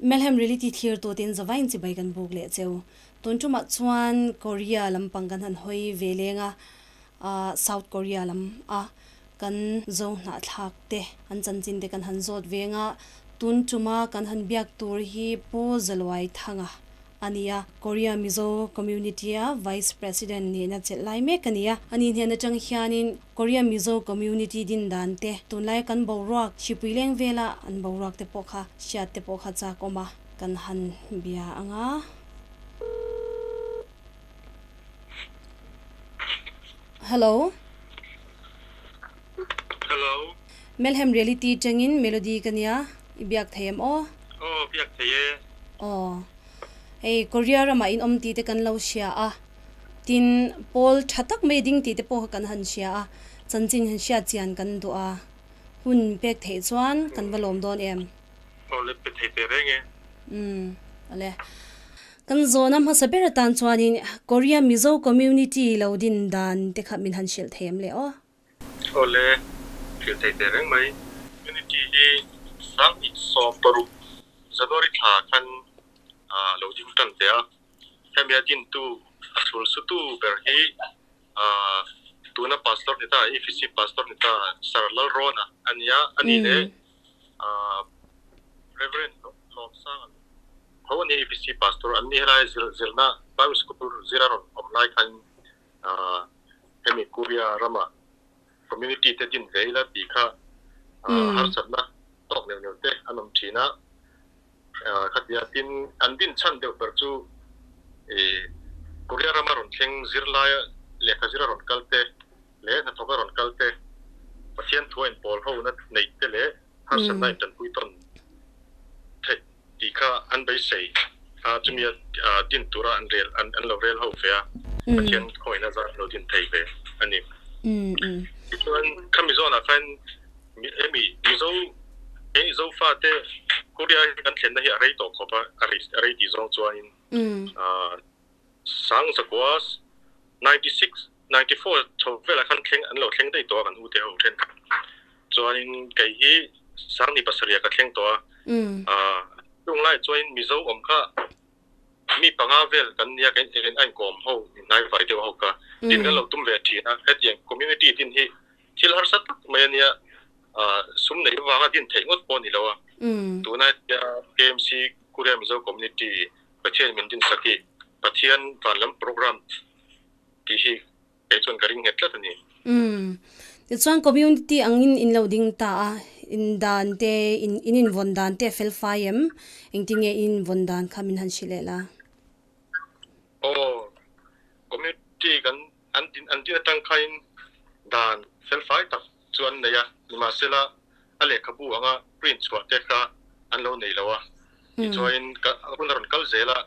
Melhem Reality thlir tuten zavain chibai kan buk leh cheu. Tun tumah chuan Korea lampang kan han hawi ve leng a, South Korea lam a kan zo hnahthlak te an chanchin te kan han zawt veng a, tun tuma kan han biak tur hi Pu Zaluai Thanga a ni a, Korea Mizo Community a Vice President nihna chelh lai mek a ni a. Ani hnen atang hianin Korea Mizo Community din dan te, tunlai kan boruak hripui leng vela an boruak te pawh kha hriat te pawh kha chak awm a, kan han bia ang a. Hello. Hello. Melhem Reality tangin Melody ka nia, i biak thei em aw? Aw, biak thei e. Aw. Hei Korea ramah in awm tih te kan lo hria a, tin pawl tha tak mai ding tih te pawh kha kan han hria a, chanchin han hriat chian kan duh a, hun pek theih chuan kan va lawm dawn em? Aw le, pe thei teh reng e. Umm, awle. Kan zawhna hmasa ber atan chuanin Korea Mizo Community lo din dan te kha min han hrilh thei em le aw? Awle, hrilh thei teh reng mai. Community hi 2016 January thla khan lo ding tan teh a. Hemi a dintu, a chhul sutu ber hi tuna Pastor ni ta, EFC Pastor ni ta Sir Lalrawna a nia. A ni leh Reverend Lawmsanga tho a nia, EFC Pastor. An ni helai zirna Bible School zira rawn awm lai khan Hemi Korea rama community te din ve ila tih kha harsatna tawk neuh neuh te an awm thin a. Khatia tin an din chhan deuh ber chu Korea rama rawn thleng zirlaia lehkha zira rawn kal te leh hnathawka rawn kal te Pathian thua inpawl hona neih te leh harsatna intanpui tawn theih tih kha an beisei a, chumi a din tura an rel an lo rel ho ve a, Pathian khawina zat lo din thei ve a ni. Tichuan khami zawnah khan hemi Mizo he Zofa te Korea hi kan thlenna hi a rei tawh khawp a, a rei tih zawng chuanin 1996, 94 chho velah khan thleng an lo thleng daih tawh a kan ute ho thenkhat. Chuanin kei hi 2007 ka thleng tawh a, chung lai chuanin Mizo awm kha mi panga vel kan nia kan a inkawm ho hnaivai deuh ho kha din kan lo tum ve thin a, hetiang community din hi thil harsa tak mai a nia, sum neih avanga din theih ngawt pawh a ni lo a, tuna hetia KMC Korea Mizo Community Pathian min din sak hi Pathian vanlam program tih hi Kei chuan ka ring nghet tlat a ni. Umm. Tichuan community angin in lo ding ta a, in dan te, in in invawn dan te a fel fai em? Engtin nge in invawn dan kha min han hrilh leh la? Aw, community kan an din an din atang khain dan fel fai tak chu an nei a, nimahsela a lehkhabu anga print chhuah te kha an lo nei lo a. Tichuan ka hun a rawn kal zel a,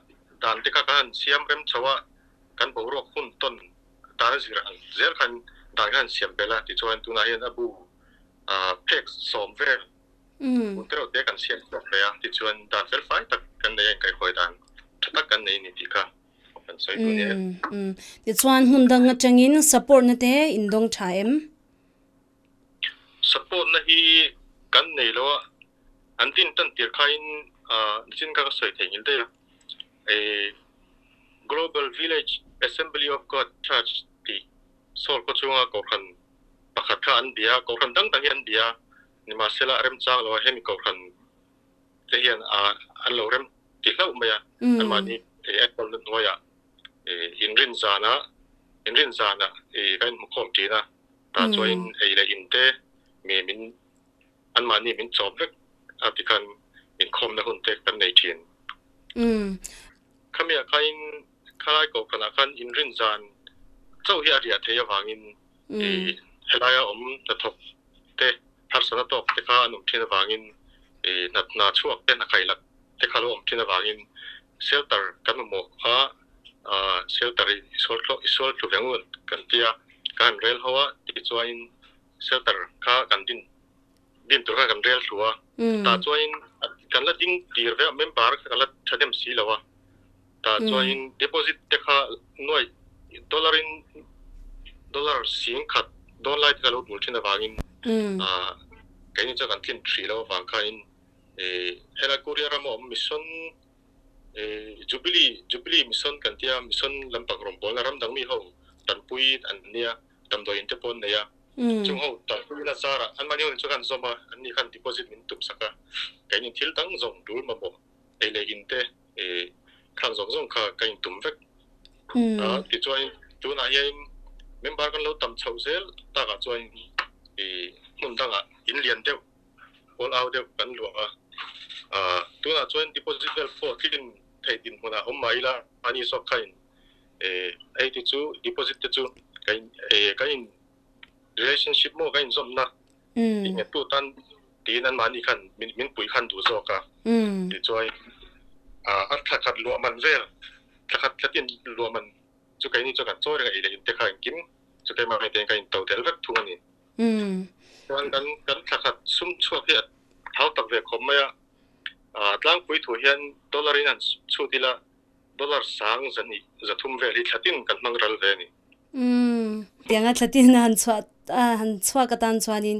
dan te kha ka han siam rem chho a, kan boruak hun tawn dan a zir ang zel khan dan khan an siam belh a, tichuan tunah hian a bu phek sawm vel hun te reuh te kan siam chhuak ve a, tichuan dan fel fai tak kan nei a, inkaihhawi dan tha tak kan nei a ni tih kha kan sawi duh a ni e. Tichuan hmun dang atangin support na te in dawng tha em? Support na hi kan nei lo a, an din tan tir khain nichin kha ka sawi thei ngil daih a. Global Village Assembly of God Church tih Seoul khaw chhunga kohhran pakhat kha an bia a, kohhran dang dang hi an bia a, nimahsela a remchang lo a, hemi kohhran te hian an lo rem ti hlauh mai a, anmahni enkawl na hnuaiah inrin zana inrin zana kan inhmukhawm thin a, tah chuan ei leh in te mi min anmahni min chawp vek a tikhan inkhawmna hun te kan nei thin. Khamiah khain khalai kohhranah khan inrin zan chauh hi a riah theih avangin helaia awm hnathawk te harsatna tawk te kha an awm thin avangin hna chhuak te hna khailak te kha lo awm thin avangin shelter kan mamawh a, shelter i sual thlu ve ngun kan tia kan han rel ho a tichuanin shelter kha kan din din tur kha kan rel thlu a, tah chuanin kan la ding tir ve a, member kha kan la thahnem si lo a, tah chuanin deposit te kha nuai dollar in dollar sing khat dawn lai te kha lo dul thin avangin keini chuan kan tlin hrih lo avang khanin. Helai Korea rama awm mission Jubilee Jubilee mission kan tia mission lampang rawngbawlna ram dang mi ho tanpui an nia damdawiin te pawh an nei a chung ho tanpuina zarah anmahni ho in chu khan zawm a anni khan deposit min tum sak a keinin thil dang zawng dul mamawh ei leh in te khang zawng zawng kha ka intum vek a tichuan tunah hian member kan lo tam chhoh zel takah chuan hmun dangah in lian deuh All out deuh kan luah a, ah tunah chuan deposit vel pawh tlin theih dinhmunah awm mah ila ani zawk kha in eh hei te chu deposit te chu kan in eh kan in relationship maw kan inzawmna tih nghet tu tan tiin anmahni khan min min puih khan duh zawk a tichuan ah a thla khat luah man vel thla khat thla tin luah man chu keini chuan kan chawi reng a ei leh in te kha engkim chu keimah hei te hian kan in to tel vek thung a ni. Chuan kan kan thla khat sum chhuak hi a thau tak ve khawp mai a, tlangpui thu hian dollar in han chhut ila dollar sang zahnih zathum vel hi thlatin kan hmang ral ve a ni. Tianga thlatin a han chhuah a han chhuak atan chuanin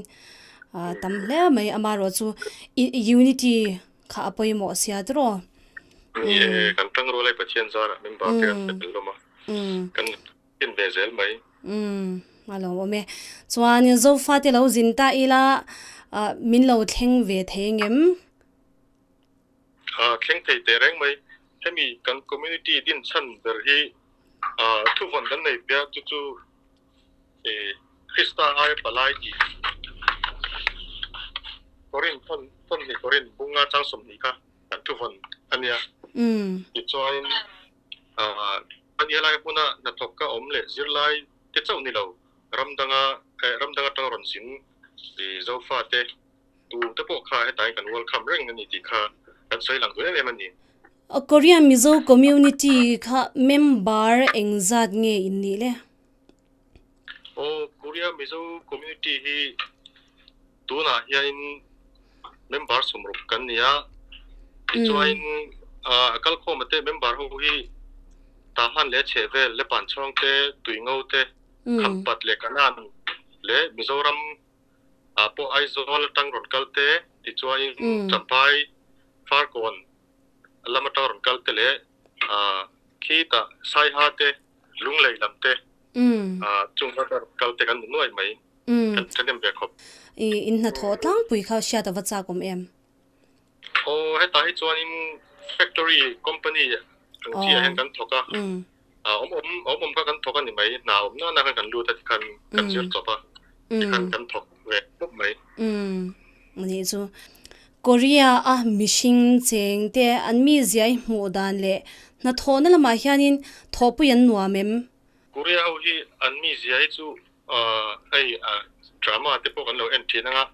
tam hle mai amaherawh chu unity kha a pawimawh sia tiraw. Ni e, kan tangrual ai Pathian zarah member te kan fel hlawm a, kan En ve zel mai. Umm a lo awm e. Chuan Zofa te lo zin ta ila min lo thleng ve thei ngem? A thleng thei teh reng mai. Hemi kan community din chhan ber hi thuvawn kan nei ve a, chu chu Krista aia palai tih Korin thawn thawnhnih Korin bunga chang 20 kha kan thuvawn a nia. Tichuan A ni helai hmuna hnathawk ka awm leh zirlai te chauh ni lo, ram danga eh ram dang atanga rawn zin Zofa te tu te pawh kha hetain kan welcome reng a ni tih kha kan sawi lang duh em em a ni. Korea Mizo Community kha member engzat nge in nih le? Aw, Korea Mizo Community hi tunah hianin member 60 kan ni a, tichuain a kalkhawma te member ho hi Tahan leh Chhehvel, Lepanchhawng te, Tuingo te, Khampat leh Kanan leh Mizoram ah pawh Aizawl atang rawn kal te, tichuain Champhai, Farkawn lam atang rawn kal te leh khitah Saiha te, Lunglei lam te, chung hla kal te kan ni nuai mai. Kan thahnem ve khawp. I in hnathawh tlangpui kha hriat a va chak awm em? Aw, hetah hi chuanin factory company ang chi ah hian kan thawk a, awm awm awm awm kha kan thawk a ni mai, hna awm nana khan kan lut a tikhan kan zir chawp a, tikhan kan thawk ve khawp mai. Umm, anih chu. Korea a mihring cheng te an mizia i hmuh dan leh hnathawhna lamah hianin thawhpui an nuam em? Korea ho hi an mizia hi chu Hei drama te pawh kan lo en thin anga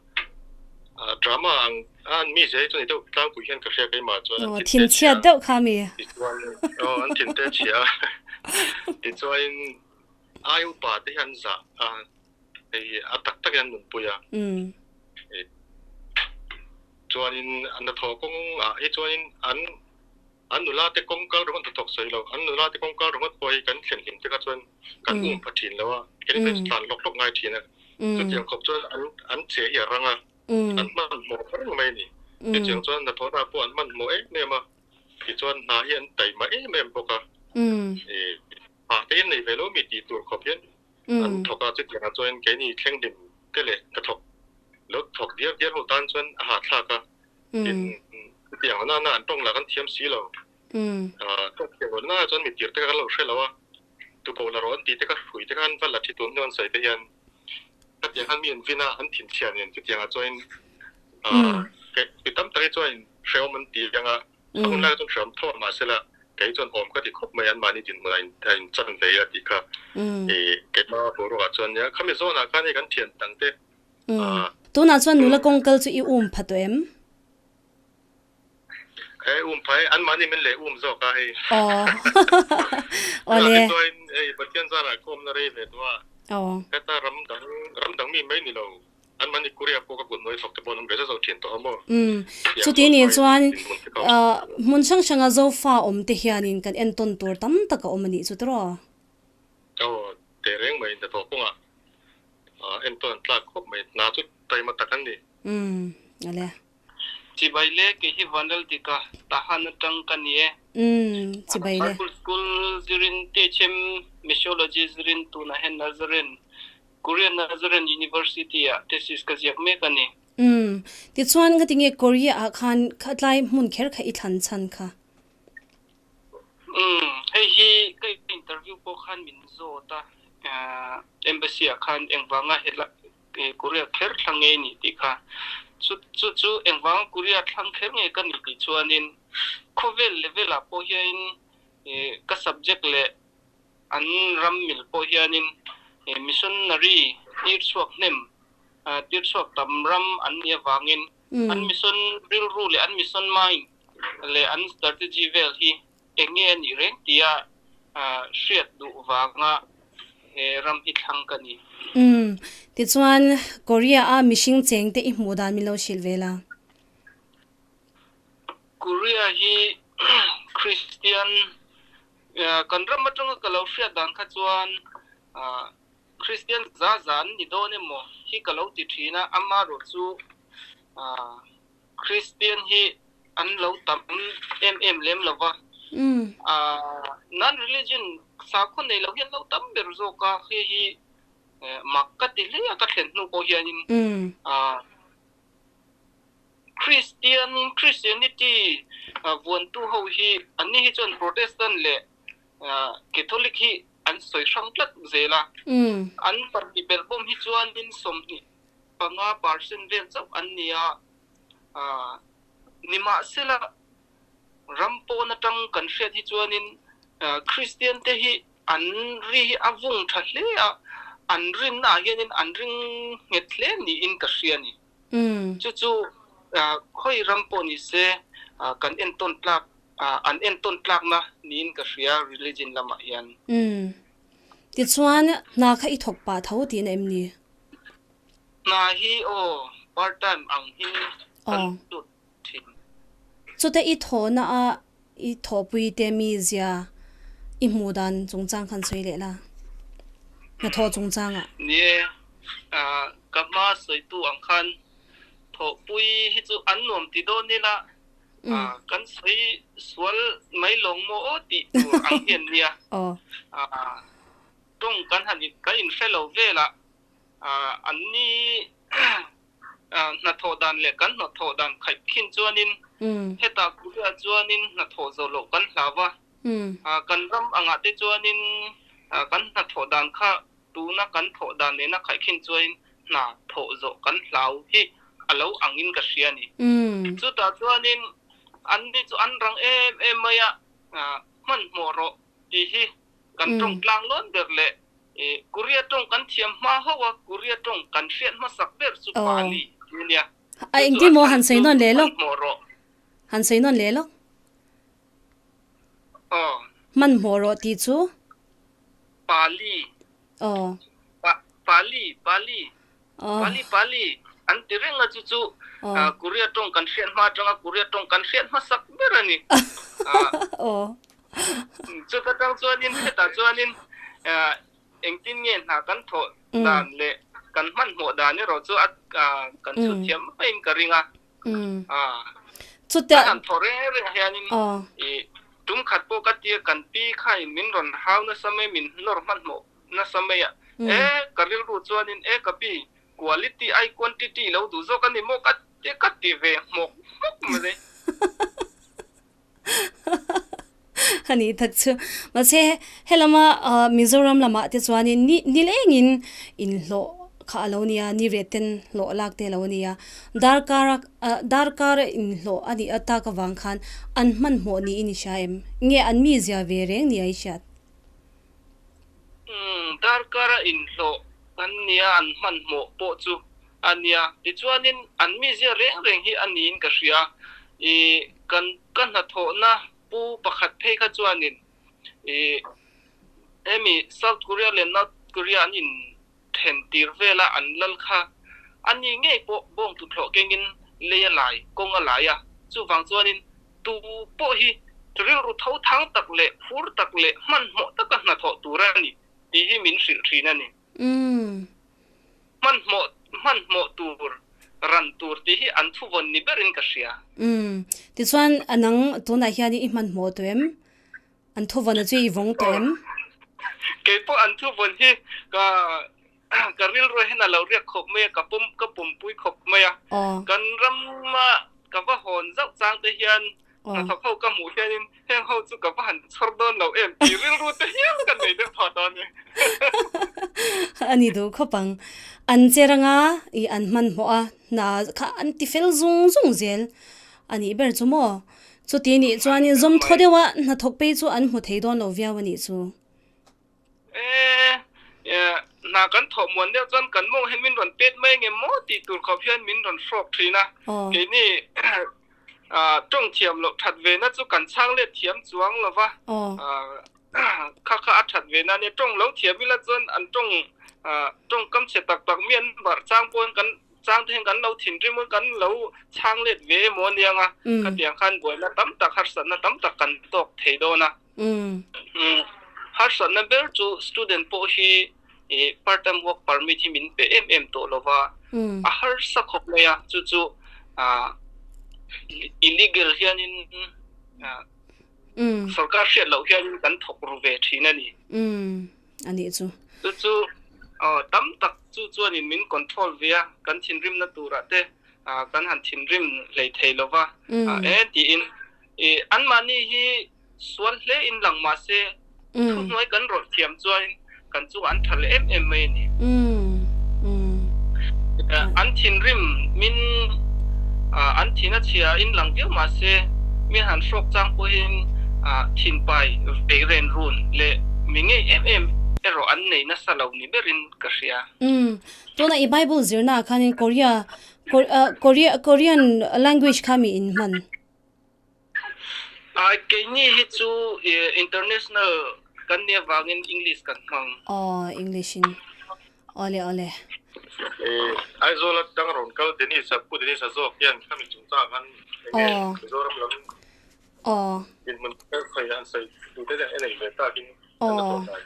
drama ang a an mizia hi chu ni deuh tlangpui hian ka hria keimah chuan an thin chhiat deuh kha mi tichuan aw an thin te chhia tichuan ai upa te hian zah a hei a tak tak hian nunpui a chuanin an hnathawh kawng ah hi chuanin an An nula te kawng kal ringawt hnathawk sawi lo, an nula te kawng kal ringawt pawh hi kan thlen hlim te kha chuan kan um pha thin lo a, keini phei chu tlan lawk lawk ngai thin a. Chutiang khawp chuan an an che hi a rang a, an hmanhmawh reng mai a ni. Chutiang chuan hnathawhna pawh an hmanhmawh em em a, tichuan hna hi an taima em em bawk a, hah te hian nei ve lo mi tih tur khawp hian an thawk a, chutiangah chuan keini thleng hlim te leh hnathawk lo thawk diar diar ho tan chuan a hahthlak a. Tin, chutiang na na an tawng lah kan thiam si lo. Tawng thiam lo na chuan mi tir te kha kan lo hre lo a, tuko la rawh an tih te kha hrui te kha an va la thi tun hnu an sawi te hian khatiang khan mi an vin a, an thinchhia nen chutiangah chuan mi tam tak hi chuan hrehawm an ti ang a, a hun lai chuan hrehawm tho a mahsela kei chuan awm ka ti khawp mai an mahni dinhmunah a inchan ve a tih kha keimah boruakah chuan nia khami zawnah khan hei kan thian dang te Umm. Tunah chuan nula kawng kal chu i um pha tawh em? E um pha e, anmahni min leh um zawk a hei. Aw. Awle. Chuan hei Pathian zarah khawmna rei ve tawh a. Aw. Heta ram dang ram dang mi mai ni lo, anmahni Korea pawh ka kut hnuai thawk te pawh an awm ve zauh zauh thin tawh a maw. Umm. Chuti nih chuan hmun hrang hranga Zofa awm te hianin kan entawn tur tam tak a awm a nih chu tiraw? Aw, teh reng mai hnathawh kawngah Entawn an tlak khawp mai. Hna chu taima tak an ni. Umm, ale. Chibai le, kei hi Vanlaldika, Tahan atang ka ni e. Umm, chibai le. Bible School zirin THM Missiology zirin tunah hian Nazarene, Korean Nazarene University ah thesis ka ziak mek a ni. Umm, tichuan ngatinge Korea ah khan khatlai hmun kher kha i thlan chhan kha? Umm, hei hi ka interview pawh khan min zawt a, Embassy ah khan engvanga helai Korea kher thlang nge ni tih kha. Chu chu chu engvanga Korea thlang kher nge ka nih tih chuanin khawvel level ah pawh hianin ka subject leh an ram mil pawh hianin missionary tir chhuak hnem tir chhuak tam ram an nih avangin an mission rilru leh an mission mind leh an strategy vel hi Eng nge a nih reng tia hriat duh vanga he ram hi thlang ka ni. Umm, tichuan Korea a mihring cheng te i hmuh dan min lo hrilh ve la. Korea hi Kristian kan ram atanga ka lo hriat dan kha chuan Kristian za za an ni dawn emaw hi ka lo ti thin a, amaherawh chu Kristian hi an lo tam em em lem lo va, non-religion sakhaw nei lo hi an lo tam ber zawk a, hei hi mak ka ti hle a, ka thlen hnu pawh hianin Kristian, Christianity, vuantu ho hi anni hi chuan Protestant leh Catholic hi an sawi hrang tlat zel a, an pahnih belhbawm hi chuanin 20 5% vel chauh an ni a, nimahsela ram pawn atang kan hriat hi chuanin Kristian te hi an ri hi a vung tha hle a, an rinna ah hianin an ring nghet hle niin ka hria a ni. Chu chu khawi ram pawh ni se kan entawn tlak an entawn tlakna niin ka hria religion lamah hian. Tichuan hna kha i thawk pah tho tihna em ni? Hna hi aw part time ang hi kan lut thin. Chute i thawhna a i thawhpui te mi zia i hmuh dan chungchang khan sawi leh la, hnathawh chungchang ah. Ni e, ka hma sawitu ang khan thawhpui hi chu an nuam ti dawn ila kan sawi sual mai lawng maw aw tih tur ang hi an nia. Tawng kan han kan inhre lo vel a, an ni hnathawh dan leh kan hnathawh dan khaih khin chuanin hetah Korea chuanin hnathawh zawh loh kan hlau a, kan ram angah te chuanin kan hnathawh dan kha tuna kan thawh dan nena khaih khin chuanin hna thawh zawh kan hlau hi a lo angin ka hria a ni. Chutah chuanin an ni chu an rang em em mai a, hmanhmawh rawh tih hi Kan tawng tlang lawn ber leh Korea tawng kan thiam hma ho a, Korea tawng kan hriat hmasak ber chu Pali ti a nia. A engtin maw han sawi nawn leh lawk? Han sawi nawn leh lawk? Aw. Hmanhmawh rawh tih chu? Pali. Aw. Pali, Pali. Pali Pali an ti reng a chu chu Korea tawng kan hriat hma atanga Korea tawng kan hriat hmasak ber a ni. Chuta tang chuanin hetah chuanin engtin nge hna kan thawh dan leh kan hmanhmawh dan erawh chu a kan chhut thiam maiin ka ring a. Chutia Kan han thaw reng reng hianin tum khat pawh ka tia kan pi khain min rawn hau nasa mai min nawr hmanhmawh nasa mai a, e ka rilru chuanin e ka pi quality ai quantity lo duh zawk a ni maw ka ti ka ti ve hmawk hmawk mai. A nih tak chu. Mahse helama Mizoram lamah te chuanin ni nilengin inhlawh kha a lo nia, ni riat ten hlawh lak te a lo nia. Darkar a darkar a inhlawh a nih tak avang khan an hmanhmawh niin i hria em? Nge an mizia ve reng nia i hriat? Umm, darkar a inhlawh an nia, an hmanhmawh pawh chu a nia. Tichuanin an mizia reng reng hi a niin ka hria. Ih, kan ka hnathawhna pu pakhat phei kha chuanin ih hemi South Korea leh North Korea an inthen tir vela an lal kha a ni ngei pawh bawng tuthlawh kengin lei a lai, kawng a lai a. Chuvang chuanin Tu pawh hi rilru tho thang tak leh phur tak leh hmanhmawh taka hnathawh tur a ni tih hi min hrilh thin a ni. Hmanhmawh hmanhmawh tur Ran tur tih hi an thuvawn ni berin ka hria. Umm. Tichuan a nang tunah hian i hmanhmawh tawh em? An thuvawn a chu i vawng tawh em? Kei pawh an thuvawn hi ka ka rilru hian a lo riak khawp mai a, ka pawm ka pawmpui khawp mai a. Kan rama ka va hawn zauh chang te hian hnathawk ho ka hmuh hianin heng ho chu ka va han chhawr dawn lo em tih rilru te hial ka nei deuh phah ta a ni. A ni duh khawp ang. An che ranga i an hmanhmawh a, hna kha an ti fel zung zung zel a nih ber chu maw? Chuti nih chuanin zawmthaw deuha hnathawk phei chu an hmu thei dawn lo viau a nih chu. E, hna kan thawh muan deuh chuan kan mawng hian min rawn pet mai nge maw tih tur khawp hian min rawn hrawk thin a. Keini tawng thiam loh that ve na chu kan chhang let thiam chuang lo va. Kha kha a that ve na nia tawng lo thiam ila chuan an tawng tawngkam chhe tak tak mi an barh chang pawhin kan chang te hian kan lo thinrim a kan lo chhang let ve emaw aniang a. Khatiang khan buaina tam tak harsatna tam tak kan tawk thei dawn a. Harsatna ber chu student pawh hi part time work permit hi min pe em em tawh lo va, a harsa khawp mai a, chu chu illegal hianin sorkar hriat loh hianin kan thawk ru ve thin a ni. A nih chu. Chu chu tam tak chu chuanin min control ve a, kan thinrimna turah te kan han thinrim hlei thei lo va, e tiin anmahni hi sual hle in lang mah se thuhnuai kan rawlh thiam chuan kan chungah an tha leh em em mai a ni. An thinrim min an thin a chhia in lang viau mah se mi han hrawk chang pawhin thinpai vei ren run leh mi ngei em em erawh an nei nasa lo ni berin ka hria. Tuna i Bible zirna ah khanin Korea Korea Korean language kha mi in hman? Ai keini hi chu international kan nih avangin English kan hmang. Aw English in awle awle. Aizawl atang rawn kal Dennis a Pu Dennis a zawk hian khami chungchang ah khan enge Mizoram lam dinhmun khawi an sawi tute en ei ve takin an la tawh dan.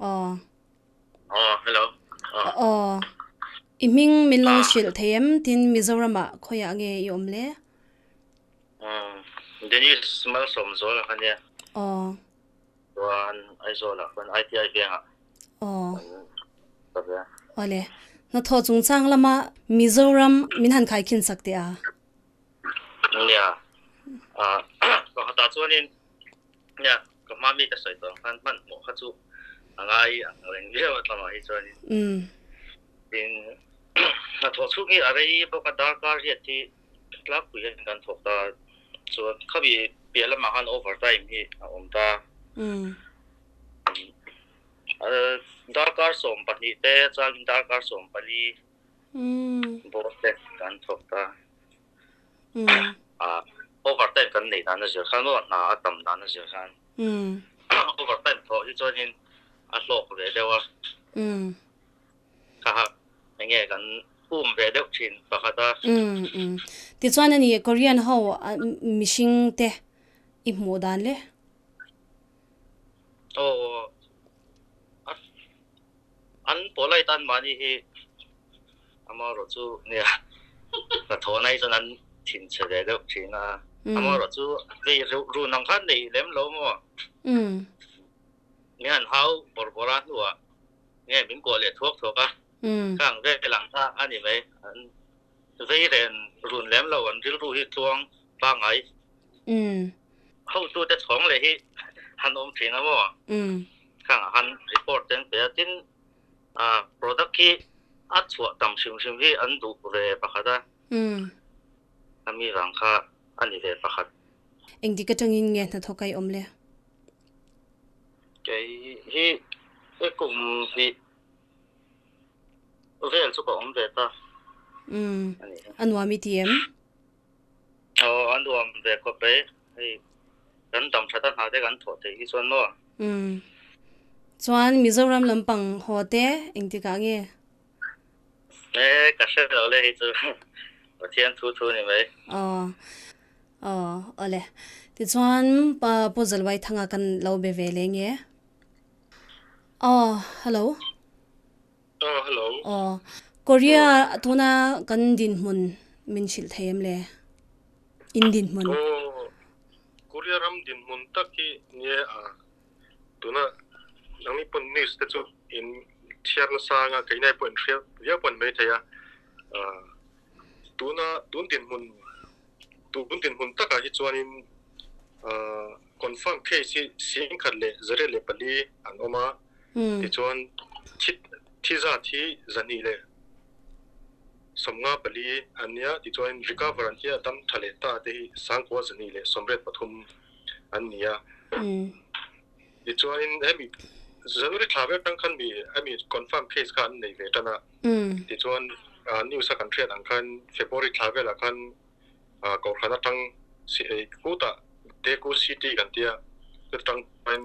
Aw. Aw hello. Aw. I hming min lo hrilh thei em tin Mizoram ah khawiah nge i awm le? Dennis Malsawmzuala kha nia. Aw. Chuan Aizawl ah khuan ITI veng ah. Aw. Ka ve. Awle. Hnathawh chungchang lama Mizoram min han khaikhin sak teh a. Nia. Pakhatah chuanin Nia, ka hma mi ka sawi tawh ang khan hmanhmawh kha chu a ngai ang reng viau a tlamah hi chuanin. Tin, hnathawh chhung hi a rei bawk a, darkar riat hi tlangpui hian kan thawk ta chuan khami piah lamah khan over time hi a awm ta. Darkar 12 te changin darkar 14 bawr te kan thawk ta. Overtime kan neih dan a zir khan maw hna a tam dan a zir khan overtime thawh hi chuanin a hlawk ve deuh a kha kha enge kan um ve deuh thin pakhat a. Tichuan a ni Korean ho mihring te i hmuh dan le? Aw an polite an mahni hi Amaherawh chu nia hnathawhna hi chuan an thinchhe ve deuh thin a, amaherawh chu vei run ang khan nei lem lo maw? Min han hau bawrh bawrh a hnuah nge min kuah leh thuak thuak a, khang vel ang kha a ni mai, an vei ren run lem lo, an rilru hi tluang pangngai. Hotute chhawng leh hi han awm thin a maw? Khangah khan report te an pe a, tin A product hi a chhuah tam hrim hrim hi an duh ve pakhat a, a mi vang kha a ni ve pakhat. Engtik atangin nge hnathawk a i awm le? Kei hi i kum hnih vel chu ka awm ve ta a ni. A nuam i ti em? Aw a nuam ve khawp mai, hei kan dam that a hna te kan thawh theih hi chuan maw. Umm chuan Mizoram lampang haw te engtik ah nge? E ka hre lo le hei chu Pathian thu thu ni mai. Aw aw awle tichuan Pu Zalwaithanga kan lo be ve leh nge? Aw hello. Aw hello. Aw. Korea tuna kan dinhmun min hrilh thei em le? In dinhmun. Aw, Korea ram dinhmun tak hi nia a tuna nangni pawn news te chu in chhiar nasa anga keinai pawh in hria viau pawh an mai thei a. Tuna tun dinhmun tun dinhmun takah hi chuanin confirm case hi 10,104 an awm a, tichuan thi thi zat hi 254 an nia, tichuan recover an tia dam tha leh ta te hi 9,283 an ni a. Tichuanin hemi January thla vel tang khan mi hemi confirm case kha an nei ve tan a. Tichuan news a kan hriat ang khan February thla velah khan Kohhran atang kutah Daegu City kan tia chutang chuan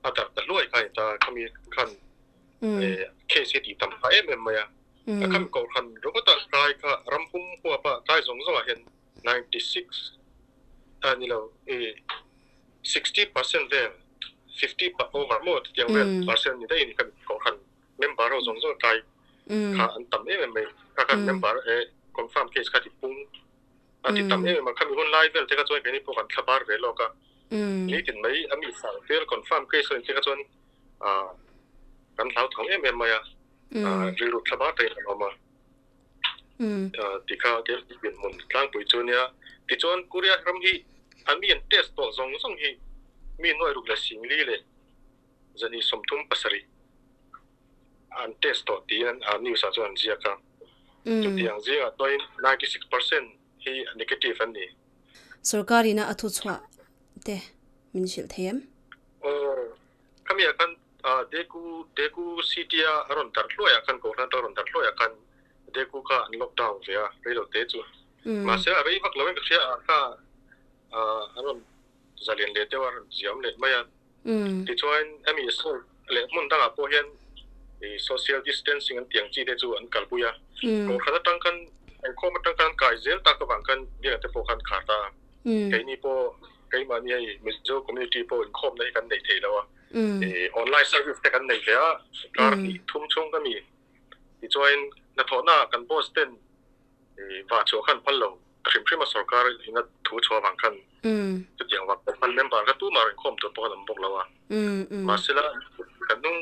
a darh ta hluai kha a ni ta khami khan case hi tih tam phah em em mai a. Khami Kohhran ringawta kai kha ram pum huapa kai zawng zawngah hian 96 a ni lo 60% vel 50 over maw chutiang vel percent ni daih a ni khami Kohhran member ho zawng zawng kai kha an tam em em mai kha khan member e confirm case kha ti pung a ti tam em em a khami hun lai vel te kha chuan keini pawh kan thla bar ve lawk a nitin mai a mi sang vel confirm case ho te kha chuan kan hlau thawng em em mai a rilru thla bar takin kan awm a ti kha dinhmun tlangpui chu nia tichuan Korea ram hi an mi an test tawh zawng zawng hi mi nuai ruk leh singli leh 237 an test tawh tiin news ah chuan an ziak a. Chutiang zingah chuan 96% hi negative an ni. Sorkar ina a thuchhuah te min hrilh thei em? Aw, khami ah khan Daegu Daegu city a a rawn darh hluai ah khan Kohhran atang a rawn darh hluai ah khan Daegu kha an lockdown ve a reilo te chu. Mahse a rei vak lo in ka hria a kha an rawn zalian leh deuh a rawn ziam leh mai a. Tichuan hemi leh hmun dangah pawh hian social distancing an tih ang chi te chu an kalpui a. Kohhran atang khan inkhawm atang khan an kai zel tak avang khan biakna te pawh khan khar ta a. Keini pawh keimahni hei Mizo community pawh inkhawmna hi kan nei thei lo a. Online service te kan nei ve a, kar hnih thum chhung ka ni. Tichuan hnathawhna kan boss ten vah chhuah khan phal lo. A hrim hrim a sorkar ina thu chhuah avang khan chutiang vang pawh khan member kha tumah rawn khawm tur pawh khan an awm bawk lo a. Mahsela kan hnung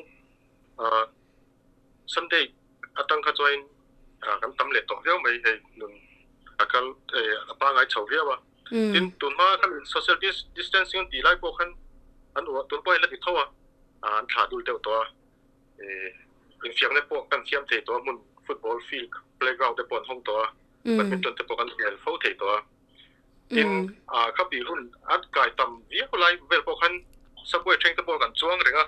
Sunday atang kha chuan kan tam leh tawh viau mai hei nun a kal a pangai chho viau a. Tin tunhma khan social distancing an tih lai pawh khan an uah tun pawh hi la ti tho a, an thlah dul deuh tawh a. Infiamna pawh kan fiam thei tawh a hmun football field playground te pawh an hawng tawh a. Badminton te pawh kan hmel fo thei tawh a. Tin, kha pi hun a kai tam viau lai vel pawh khan subway train te pawh kan chuang reng a.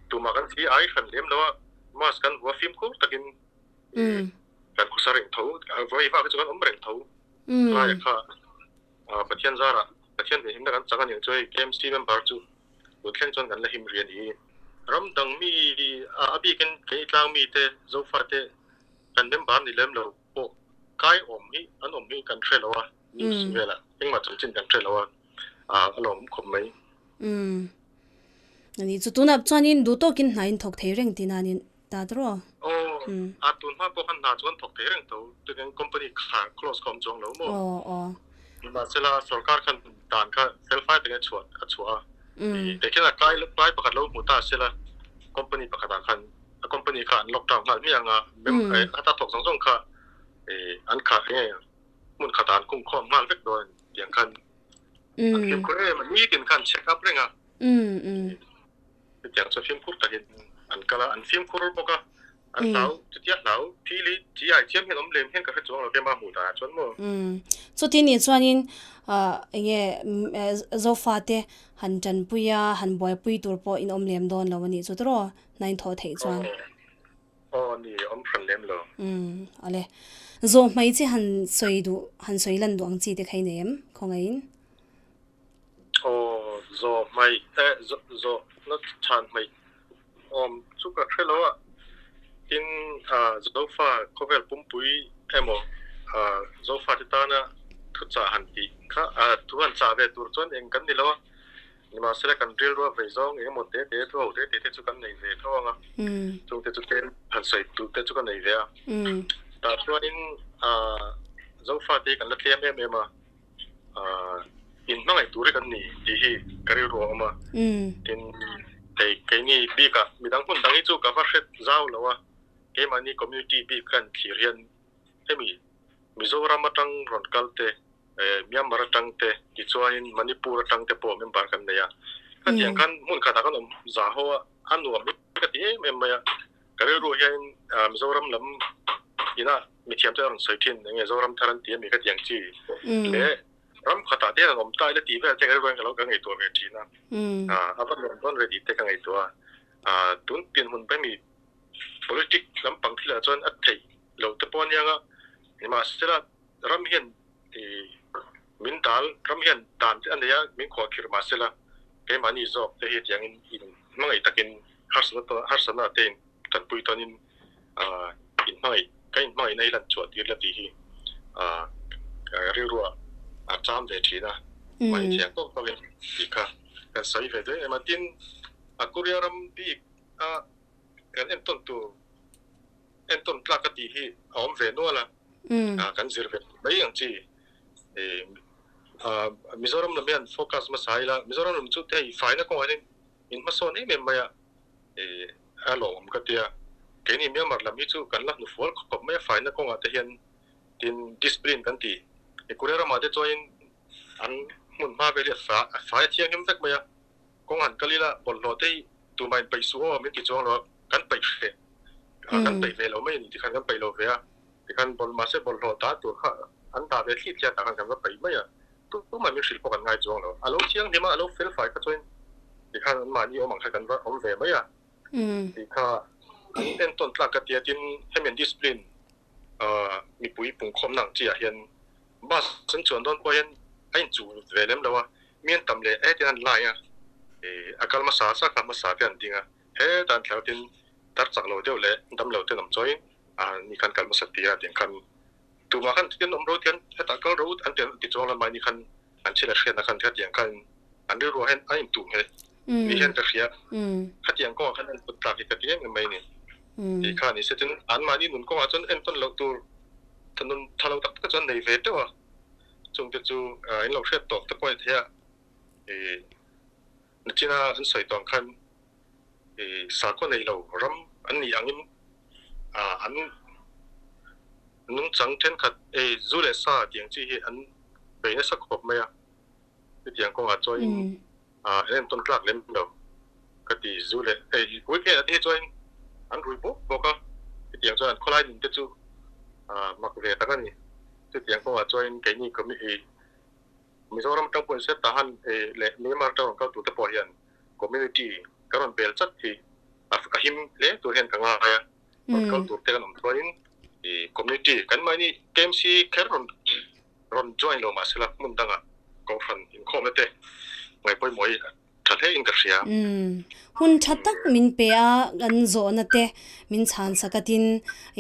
Tumah kan thi ai hran lem lo a, mask kan hua fimkhur takin kan khawsa reng tho, vawi vak hi chu kan awm reng tho. Lai kha Pathian zarah Pathian ve himna kan chang a nih chu hei KMC member chu tun thleng chuan kan la him rih a ni. Ram dang mi a bikin kei tlang mi te Zofa te kan member ni lem lo pawh kai awm hi an awm hi kan hre lo a, news velah engmah chanchin kan hre lo a, a lawm khawp mai. Umm. Ani chu tunah chuanin duh tawkin hna in thawk thei reng tih nan in ta tawh. Aw, a tun hma pawh khan hna chu an thawk thei reng tho, tukin company kha close kha awm chuang lo maw? Aw, aw. Nimahsela sorkar khan dan kha felfai takin a chhuah a chhuah a, tehkhin a kai kai pakhat lo hmu ta sela company pakhatah khan a company kha an lockdown nghal miah anga a ta thawk zawng zawng kha an kha enge hmun khatah an khung khawm nghal vek dawn tiang khan an fimkhur em a nitin khan check up reng a chutiang chu fimkhur takin an kal a an fimkhur bawk a an hlau chutia hlau thil hi chi ai chiam hian awm lem hian ka hre chuang lo kema hmuh danah chuan maw chuti nih chuanin enge zofa te han tanpui a han buaipui tur pawh in awm lem dawn lo a nih chu tawh Hna in thawh theih chuan. Aw ni, awm hran lem lo. Umm, awle. Zawh hmai chi han sawi duh, han sawi lan duh ang chi te kha i nei em? Khawngaihin. Aw, zawh hmai, eh, zawh na chhan hmai awm chu ka hre lo a. Tin, Zofa khawvel pumpui emaw, Zofa te tana thuchah han tih kha, thu han chah ve tur chuan eng kan ni lo a. Nimahsela kan rilrua vei zawng eng emaw te te thu ho te te te chu kan nei ve tho ang a, chung te chu tlem han sawi duh te chu ka nei ve a. Tah chuanin Zofa te hi kan la tlem em em a, inhmangaih tur hi kan ni tih hi ka rilru a awm a. Tin, hei keini bikah midang hmun dang hi chu ka va hret zau lo a, keimahni community bik kan thlir hian hemi Mizoram atang rawn kal te, Myanmar atang te, tichuanin Manipur atang te pawh member kan nei a. Khatiang khan hmun khatah kan awm za ho a, a nuam hi ka ti em em mai a. Ka rilru hianin Mizoram lam ina mithiam te a rawn sawi thin eng nge Zoram thar an ti ami khatiang chi leh ram khatah te hian an awm ta ila tih vel te ka rilru hian ka lo ka ngaihtuah ve thin a. A va nuam dawn ve tih te ka ngaihtuah a. Tun pinhmun pahnih Politic lampang thilah chuan a theih loh te pawh a nia nga, nimahsela ram hian min dal, ram hian dan te a nei a, min khuahkhirh mahsela keimahni zawk te hi tiangin in hmangaih takin harsatna harsatna te in tanpui tawnin in hmangaih kan in hmangaihna hi lan chhuah tir la tih hi rilruah a cham ve thin a, mahni thiang tawk tawkin tih kha kan sawi ve duai em a, tin a Korea ram bik a. Kan entawn tur entawn tlak a tih hi a awm ve nual a, kan zir ve mai ang chi. Mizoram lam hian focus hmasa ila, Mizoram lam chu hei faina kawngah hian in hmasawn em em mai a, a lawmawm ka tia. Keini Myanmar lam hi chu kan la hnufual khawp mai a faina kawngah te hian tin discipline kan ti. Korea ramah te chuanin an hmun hma vel hi a fai a thianghlim vek mai a. Kawng han kal ila bawlhhlawh te hi tumah in peih suh aw min ti chuang lo a, kan peih hreh kan peih ve lo mai a ni tikhan kan peih lo ve a, tikhan bawl mahse bawlhhlawh dah tur kha an dah ve thli thliat ah khan kan va peih mai a, tumah min hrilh pawh kan ngai chuang lo, a lo thianghlim a, a lo fel fai kha chuan tikhan an mahni awm ang khan kan va awm ve mai a tih kha an entawn tlak ka tia tin hemi an discipline mipui pungkhawmna ang chi ah hian bus an chuan dawn pawh hian a inchuh ve lem lo a, mi an tam leh hetiang an line a, ih a kal hmasa sa kha hmasa te an ding a, hetah an thlar tin tar chak lo deuh leh dam lo ten awm chuain a ni khan kal hmasa tir a tiang khan tumah khan tin awm ro tian hetah kal ro an ti an ti chuang lo mahni khan an thil a hriatna khan hetiang khan an rilruah hian a intuh ngheh ni hian ka hria khatiang kawngah khan an put tlak hi ka ti em em mai ni tih kha ni se tin anmahni nun kawngah chuan entawn loh tur nun tha lo tak tak chuan nei ve teuh a. Chungte chu in lo hriat tawk te pawh a ni thei a, ih nachina an sawi tawh ang khan ih sakhaw nei lo ram an nih angin ah an nungchang thenkhat ei zu leh sa tih ang chi hi an bei nasa khawp mai a, chutiang kawngah chuan ah en entawn tlak lem lo ka ti zu leh hei weekend ah te hi chuan an rui bawk bawk a, chutiang chuan an khawlai nun te chu ah mak ve tak a ni. Chutiang kawngah chuan keini community Mizoram atang pawh inset tahan leh Myanmar atang rawn kal turte pawh hian community kan rawn bel chat hi a him hle tur hian ka ngai a. Rawn kal turte kan awm chuanin community kan mahni KMC kher rawn rawn join lo mahsela hmun dangah kohhran inkhawmna te ngaihpawimawh hi tha hle in ka hria. Umm. Hun tha tak min pe a, kan zawhna te min chhan sak a tin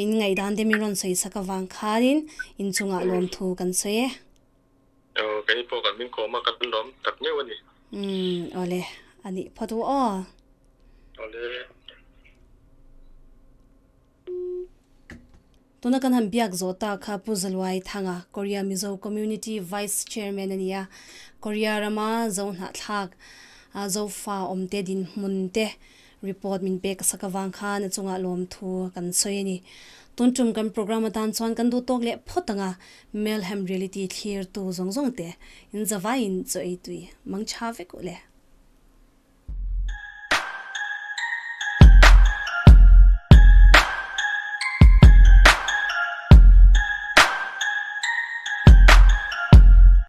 in ngaihdan te min rawn sawi sak avang khanin inchungah lawmthu kan sawi e. Aw, kei pawh kan min kawm a, kan lawm tak meuh a ni. Umm, awle, a nih phawt u aw. Awle. Tuna kan han biak zawh ta kha Pu Zaluai Thanga, Korea Mizo Community Vice Chairman a ni a. Korea rama Zo hnahthlak, Zofa awmte dinhmun te report min pek sak avang khan a chungah lawmthu kan sawi a ni. Tun tum kan program atan chuan kan duh tawk leh phawt ang a, Melhem Reality thlirtu zawng zawng te in zavaiin chaw ei tui mang tha vek u le.